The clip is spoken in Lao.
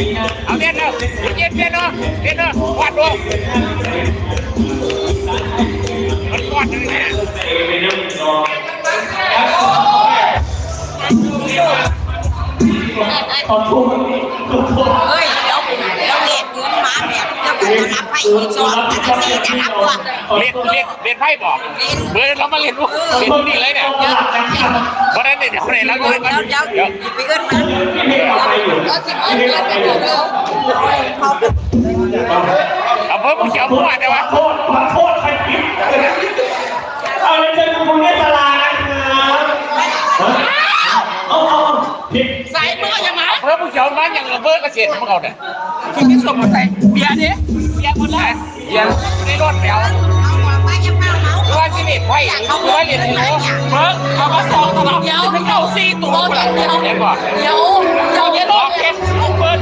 ເອົາເລນເອົາ ເລນ ເລນເນາະ ເລນເນາະ ກວາດໂລດ ມັນກວາດຢູ່ນີ້ແຫຼະ ຂອໂທດ ຂອໂທດ ເຮີ້ຍ ລາວ ລາວເລນເງິນມາແບບ ລາວກໍຈະຮັບໃຫ້ອີກສອງ ແຕ່ຈັ່ງຊີ້ຈະຮັບບໍ່? ເລນ ເລນ ເລນໄພບໍ? ເລນ ເບີລາວມາເລນ ເລນນີ້ເລີຍເນຍ ບໍ່ໄດ້ເລນເທົ່າໃດລາວຢູ່ໃນ ດຽວ ດຽວ ດຽວ ຊິໄປເອີ້ນມາ ລາວຊິມາເອີ້ນໄປບອກລາວ ອຳເພີພູຂຽວມົວແຕ່ວ່າ ຂໍໂທດ ຂໍໂທດ ໃຜຜິດ ເອົາ ເລີຍເຊີນຄຸນແມ່ສາລານະຄະ ເອົາ ເອົາ ເອົາ ຜິດ ສາຍມືຢ່າມາ ອຳເພີພູຂຽວມາຫຍັງ ອຳເພີກະເສດຂອງເຮົາເນຍ ຊິມີສົມໃສ່ເບຍເດ້ ເບຍໝົດແລ້ວ ເບຍຢູ່ໃນລົດແລ້ວ ວ່າຊິເລັດໄພ ວ່າຊິເລັດໄພ ເບິ່ງ ເອົາມາສອງຕົວ ດຽວ ເອົາສີ່ຕົວ ດຽວ ດຽວ ດຽວ ດຽວ ດຽວ ດຽວ ດຽວ ດຽວ